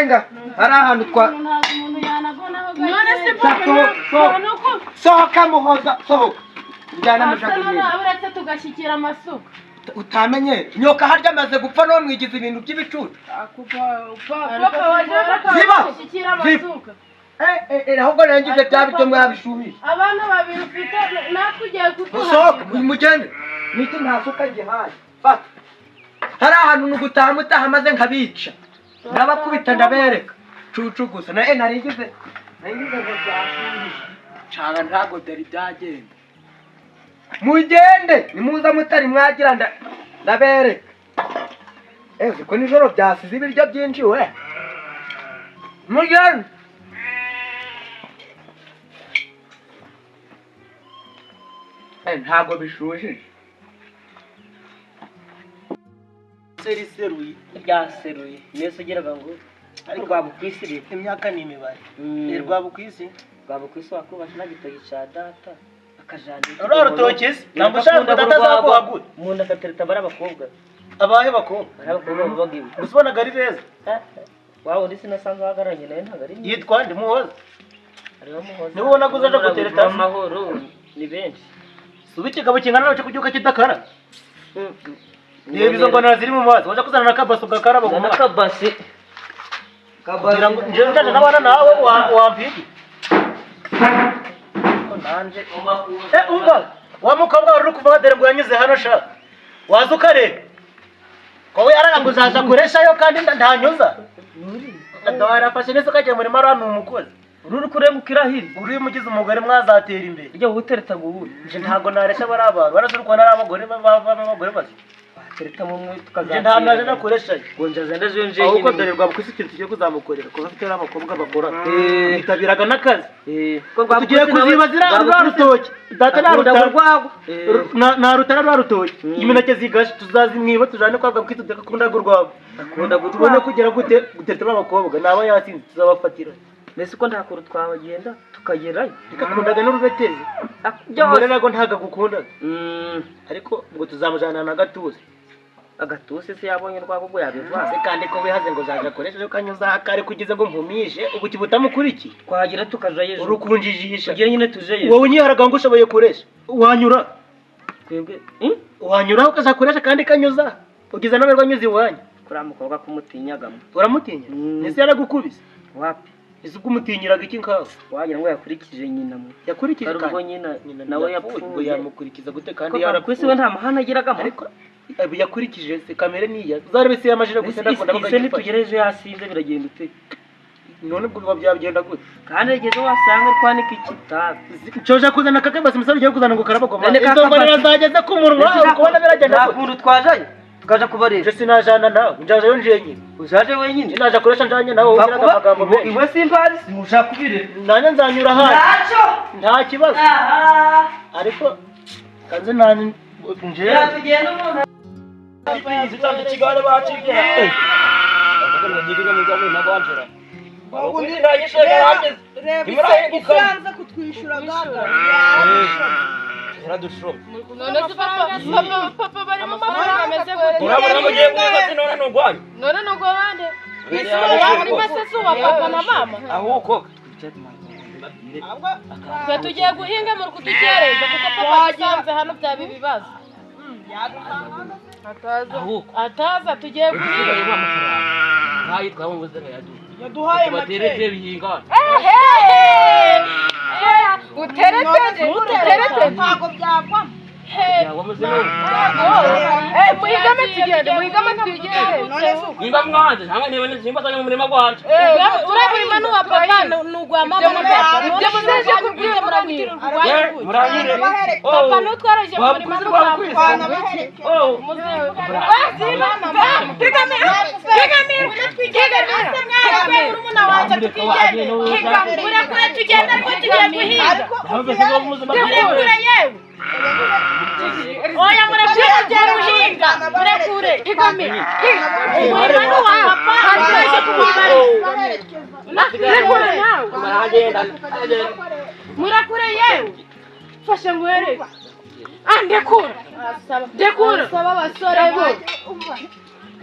Renga hari ahantu twa Ntabwo umuntu yanagonaho. None se Sohoka, sohoka. Nuko Sohoka Muhoza, sohoka, njyana Asa mushaka. noneho uretse tugashyikira amasuka. Utamenye nyoka harya amaze gupfa, none mwigize ibintu by'ibicucu. Papa waje. Ziba! Tugashyikira amasuka. Eh, eh, eh, ahubwo narangize bya biryo mwabishuhisha. Abana babiri ufite, natwe ugiye Musohoke. kuduha. Mugende niki, nta suka gihaye. Fata, hari ahantu ni ugutaha mutaha maze nkabica, ndabakubita, ndabereka cucu gusa. Na naringize ngo byashuhishe canga, ntabwo byari byagenda. Mugende, nimuza mutari mwagira ndabereka. Eh, ko nijoro byasize ibiryo byinshi we. Mugende. Eh, ntabwo bishushije. Seri seruye. Ryaseruye mwese ugiraga ngo Ariko Rwabukwisi. Imyaka ni imibare. Ni Rwabukwisi. Rwabukwisi wakubasha n'agitoki ca data akajana. Ruriya rutoki se ntabwo ushaka ngo data azaguhagure? Umuntu akatereta bari abakobwa. Abahe bakobwa? Bari abakobwa babaga iwe. Gusa ubonaga ari beza. Waba undi sinasanze uhagararanye nawe, ntabwo ari mwiza. Yitwa nde? Muhoza? Hariho Muhoza. Niba ubona ko uzaja gutereta se? Amahoro ni benshi. Si uba ikigabo kingana nacyo kubyuka kidakara? Reba izo ngona ziri mu mazi, waje kuzana n'akabaso gakaraba mu mazi. N'akabasi. Kugira ngo njyewe njaje n'abana nawe wampigi nanje. Eh, umva, wa mukobwa wari uri kuvuga dore ngo yanyuze hano sha, waza ukareba ko we araga ngo uzaza kureshayo kandi ntanyuza. Arafashe neza ukajya muri mara ni umukozi. Uri kurenga ukirahira. Uri mugize umugore mwazatera imbere. Ujya gutereta ngo uhure. Nje ntabwo naresha bari abantu barazi ukuntu ari abagore b'abagore bazi. Watereta mu mwe. Nje nta naje nakoreshayo. Ngo njaze ndaje nje. Ahubwo dore Rwabukwisi, ikintu tugiye kuzamukorera kuba afite n'abakobwa bakora bitabiraga n'akazi. Tugiye kuziba ziriya rwa rutoki data Akunda narutara. Urwagwa. Narutara rwa rutoki, imineke zigashe tuzazimwiba tujane kwa Rwabukwisi, tudakundaga urwagwa. Akunda tubone gutwara. Kugera gute gutereta b'abakobwa naba yasinze tuzabafatira. Mbese ko nta kuntu twagenda tukagerayo? Rikakundaga n'urubetezi. Umugore ntabwo agukundaga. Ariko ngo tuzamujyana na gatuza. Agatuse se yabonye urwagwa ubwo yabivanga. Se kandi ko wihaze ngo uzaja akoresha ejo kanyuza kare kugeza ngo mpumishe ubu kibutamukurikiye. Twagira tukajayo ejo. Urukunjijisha. Tugire nyine tujeyo. Wowe unyiharaga ngo ushoboye kuresha wanyura. Twebwe. Wanyura ukazakoresha kandi kanyuza ugize n'amerwa anyuze iwanyu. Kuriya mukobwa kumutinyagamo. Uramutinya? Mm. Ese yaragukubise? Wapi. Ese ubwo umutinyiraga iki nkawe? Wagira ngo yakurikije nyina mu Yakurikije Ari ubwo kandi nyina nyina nawe yapfuye, ubwo yapfuye. Yamukurikiza gute kandi Ko Rwabukwisi we yarapfuye? nta mahane agiragamo. Ariko yakurikije se kamere niya uzarebe se yamajije gusa ndakunda. Ese nitugera ejo yasinze biragenda ute? None ubwo biba byagenda gute? Kandi ejo wasanga ari kwanika ikitabi. Ncoja kuzana kakabasi umusore ugiye kuzana ngo karabagoma. None Izo ngorora kakabasi. zageze ku munwa ukubona biragenda Nta gute? kuntu twajayo tukaja kubareba. Nje sinajana nawe, njajayo njenyine. Uzaje wenyine? Nje naja kuresha njanye nawe ugiraga Bakuba- amagambo menshi. Iwe simbazi ushaka kubireba. Nanjye nzanyura hano. Ntacyo. Nta kibazo. Ariko kanze nani nje. Tugenda umuntu. Ikigare bacibye. Reba isanze kutwishyura gaga. None se papa, papa, papa, barimo amafaranga ameze gute? Urabona ngo ugiye guhinga se none ntugwanye? None ni ubwo bande murima se si uwa papa na mama? Ahubwo Twe tugiye guhinga muri kudukereza kuko papa adusanze hano byaba ibibazo. Ataza ataza, tugiye guhinga. Nkayi twamubuze yaduha. Yaduhaye make. Baterete bihingana. Uterete uterete. Ntabwo byagwamo. Yawamuze. Muhigame tugende, muhigame twigende. Nimba mwanze cyangwa niba nimba mu murima gwanje. Uriya murima ni uwa papa, ni uwa mama na papa. Ibyo muzaje kubwira murabwira. Muranyure. Papa nutwaraje mu murima ni uwa Twanabahereke. Murekure tugende, ariko tugiye guhinga. Ariko Murekure yewe. Oya, murekure, tugiye guhinga. Murekure higamira. Umurima ni uwa papa, twaje kumubariza. Murekure nawe. Murekure yewe. Fashe nguhereze. Ah, ndekura ndekura. Saba abasore bo.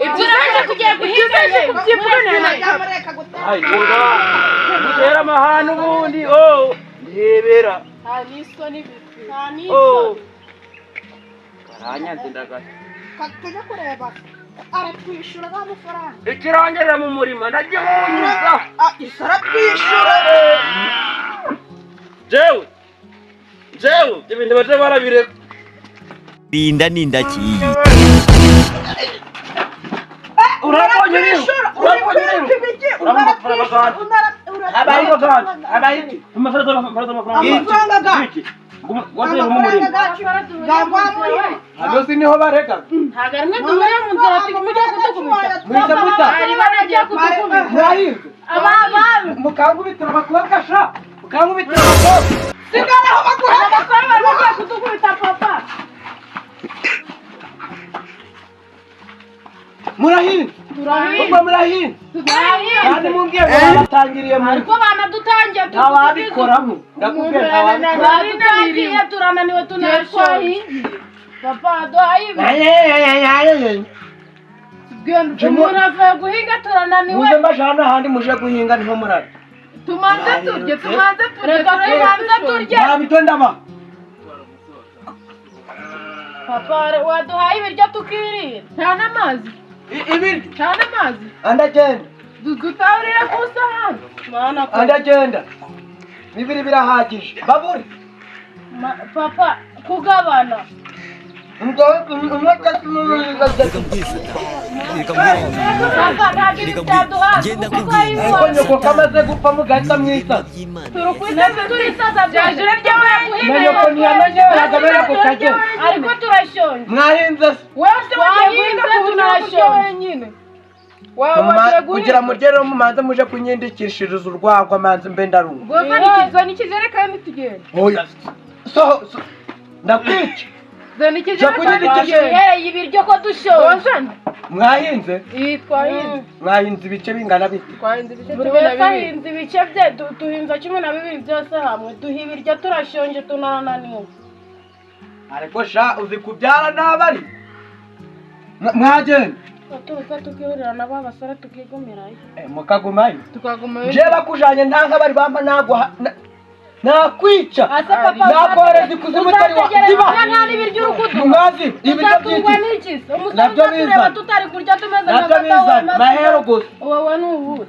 Ibyo uraje tugiye guhinga Mujya mureka gutera. Ay, ngoga. Mutera amahane ubundi. Oh, ndebera. Nta n'isoni nta Oh. n'isoni. Baranyanze ndagata. Tujye kureba aratwishyura za mafaranga. Ikirangirira mu murima ndagihunyuza. Ah, isi aratwishyura. Jewe. Jewe, ibyo bintu baje barabireka. Rinda n'indakiye. Urabonye rero. Urabonye rero. Abaye Amafaranga gacu. Waje mu murima. hano si niho barega. Ntabwo rimwe duhuriye mu nzira mujya kudukubita. Mwise muta. Bari baragiye kudukubita. Mwahinze. Aba bami. Mukangubitira abakobwa sha. Mukangubitira abakobwa. Sigara aho baguha. Abasore bari bagiye kudukubita papa. Murahinze. Turahinze. Ubwo murahinze. Turahinze. Kandi mumbwiye ngo babatangiriye mu Ariko banadutangiye ntawabikoramo. Ndakubwiye ntawabikoramo. Badutangiye turananiwe tunashoye. Papa duhaye ibi. Umuntu avuye guhinga turananiwe. Muze mbajana ahandi muje guhinga niho murara. Tumanze turye, tumanze turye, reka tumanze turye. Nta bito ndaba. Papa waduhaye ibiryo tukirira. Nta n'amazi. Ibiryo. Nta n'amazi. Andagenda. Dutahurira ku isahani. Mana ko. Andagenda. Bibiri birahagije. Baburi. Papa kugabana. Papa ntabwo ibi byaduhaza kuko ari Ariko nyoko kamaze gupfa mugahita mwisa. Turukwita turisaza byaje urarya Na nyoko ntiyamenyeraga bene ako kageni. Ariko turashonje. Mwahinze se. Wowe se wagiye guhinga ku buryo kurya wenyine. Wowe wagiye Kugira guhinga. murye rero mumanze muje kunyindikishiriza urwagwa manze mbe ndarumva. Ubwo zana ikijerekani tugenda. Oya. So ndakwica. Zana ikijerekani kunyindikisha. tugenda. Uhereye ibiryo ko dushonje. Mwahinze? Iyi twahinze. Mwahinze ibice bingana bite? Twahinze ibice Buri 12. wese ahinze ibice bye duhinze 12 byose hamwe duha ibiryo turashonje tunananiwe. Ariko sha uzi kubyara n'abari. Mwagenda. Tuza tukihurira nabo abasore tukigumirayo. Mukagumayo. Tukagumayo. Nje bakujanye nta nk'abari bampa naguha nakwica. Ase papa Nakohereza ikuzimu utari wa ziba. nta n'ibiryo uri kuduha. Mwazi ibiryo Uzatungwa by'iki. n'iki se? Umusore Nabyo uzatureba bizana. tutari kurya tumeze Nabyo bizana. Mahero gusa. Wowe ni uwuhe?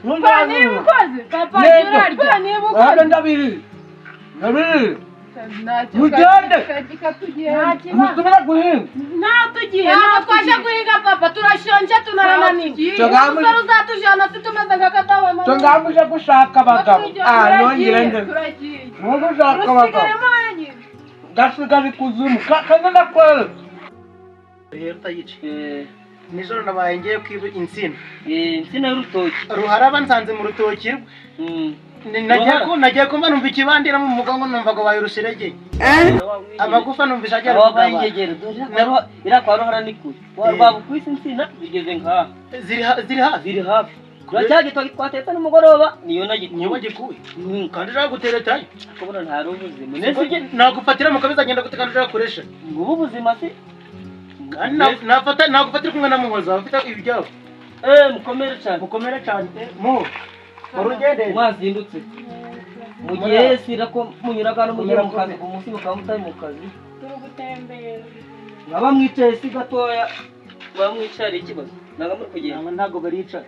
Numva Niba ukoze. Papa Nego. jya urarya. Niba ukoze. Hano ndabiri. Ndabiri. Ntacyo Mugende. kajya tugenda. Nta kibazo. Musubire guhinga. Nta tugiye. Ntabwo twaje guhinga papa turashonje tunarananiwe. Tugamuje- Umusore uzatujyana si tumeze nka katawema. Tungamuje gushaka abagabo. Ah nongere nde. Turagiye. Muze gushaka abagabo. Usigaremo wenyine. Gasigara ikuzimu. Kaze ndakwereka. Rero utayica. Nijoro nabaye ngiye kwiba insina. Insina y'urutoki. Ruharaba nsanze mu rutoki rwe. Nagiye kumva numva ikibandira mu mugongo numva ngo bayirushiregeye. Amagufa numva ishagera Wabaye ingegero. Iriya kwa Ruhara ni kure. Rwabukubise insina zigeze nkaha. Ziri hafi. Ziri hafi. Kura cya gitoki twatetse nimugoroba niyo nagikuye. Niyo wagikuye. Kandi ushaka guteretayo. Kubona ntari ubuzima. Nese ujye Nagufatira mu kabeza agenda gute kandi ushaka kuresha. ngubu ubuzima se. Kandi nafata nagufatira kumwe na Muhoza bafite ibyabo. Mukomere cyane. Mukomere cyane. Mu. Urugende. Mwazindutse. Mu gihe sira ko munyuraga no mugera mu kazi umunsi mukaba mutari mu kazi. Turi gutembera. Mwaba mwicaye si gatoya. Mwaba mwicaye ari ikibazo. Ntabwo muri kugenda. Ntabwo baricara.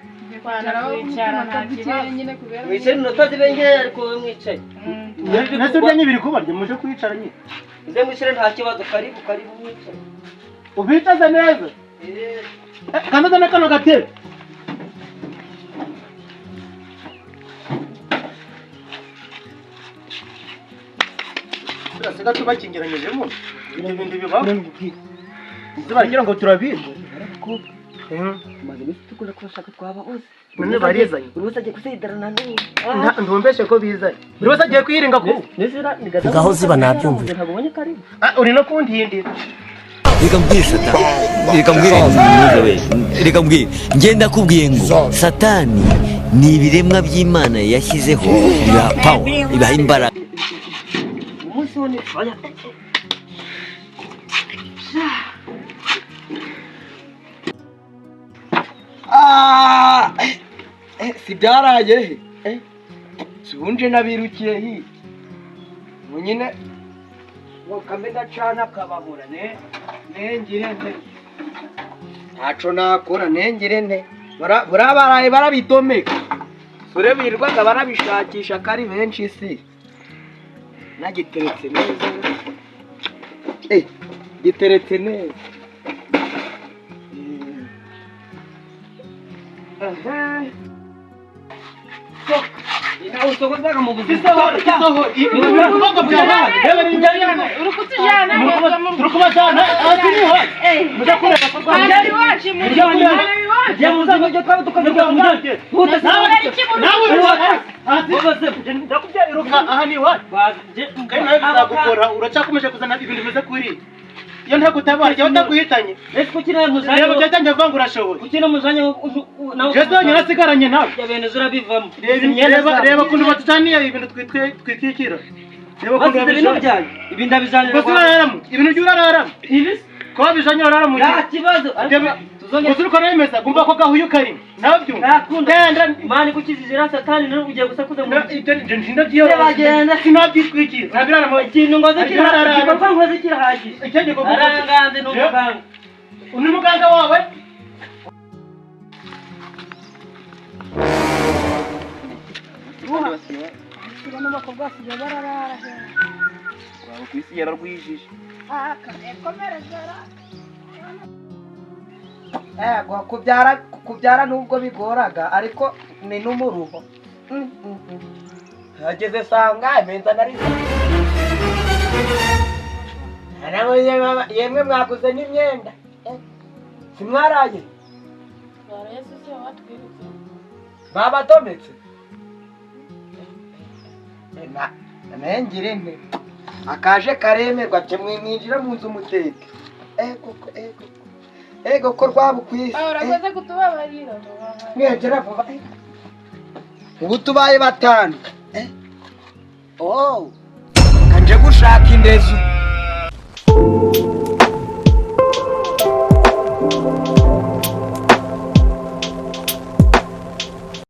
Kwicara nta kibazo. Mwicaye iminota zibe nkeya ariko wowe mwicaye. Nese urya nyibiri kubarya muje kwicara nyine. Uze mwicare nta kibazo karibu karibu mwicaye. Ubicaze neza. Kandi uzane kano gatebe. Turasiga tubakingiranyijemo. Ibyo bintu bibaho. Ntibagira ngo turabizi. Maze iminsi tukunda kubashaka twaba bose. None barizanye. Buri wese agiye kusidarana n'undi. Ntumbeshe ko bizanye. Buri wese agiye kwiringa ku. Ngaho ziba nabyumvise. Ntabwo ubonye karibu. Uri no kuntindira. Reka mbwire Satani. Reka mbwire ntuze we. Reka mbwire. Njye ndakubwiye ngo Satani ni ibiremwa by'Imana yashyizeho ibiha power, ibiha imbaraga. Umunsi wo ni oya. Ah, si byaraye he? Si bunje nabirukiye hirya ubu nyine ngo kambe ndacana akababura ne nengire nte, ntaco nakora, nengire nte. Baraye barabidomeka sure, birirwaga barabishakisha ko ari benshi. Si nagiteretse neza, giteretse neza. Aha. Nawe usogozaga mu buzima. Isohora, isohora. Ibikorwa byabaye. Reba Uri kutujyana neza mu Turi kubajyana hasi niho. Mujya kureba ko Rwanda iwacu, mu Rwanda iwacu. Jya mu buzima ibyo twaba tukavuga mu Nawe Nawe nawe ndakubwira iruka aha ni iwacu. Kandi nawe bizagukora, uracyakomeje kuzana ibintu bimeze kuri iyo ntagutabara jya bataguhitanye. Ese kuki nawe muzanye? Reba byatangiye kuvuga ngo urashoboye. Kuki no muzanye nawe? Jesu wenyine asigaranye nawe. Ibyo bintu zurabivamo. Reba, reba ukuntu batutaniye ibintu twitwikira. Reba ukuntu Basize ibintu babijanye. byanyu, ibi ndabijanye. Gusa urararamo ibintu by'urararamo. Ibi ko babijanye uraramo. Nta kibazo, ariko tuzongera. Gusa uko nemeza gumva ko gahuye karimo nabyo. Ntakunda. Genda. Imana igukijije satani, nawe ugiye gusakuza mu Ibyo ndabyiyoroshye. Bagenda. Sinabyitwikira nabiraramo. Ikintu ngoze Ararara. igikorwa nkoze kirahagije. Icyo gikorwa Aranganze ni umuganga. Undi muganga wawe. Bano bakobwa basigaye bararara he? Ku isi yararwijije. Ah, karekomereza ra. Ego, kubyara, kubyara nubwo bigoraga ariko ni n'umuruho. Hageze sanga menza nari Narabuze mama, yemwe mwaguze n'imyenda. Simwaraye Baraye se watwirutse. Babadometse. Na nengire nte, akaje karemerwa kimwe, mwinjira mu nzu muteke. Ego ko, ego ko, ego ko rwabukwisi. Ah, urakoze kutubabarira. Mwegera vuba. Ubu tubaye batanu. Oh, kanje gushaka indezo.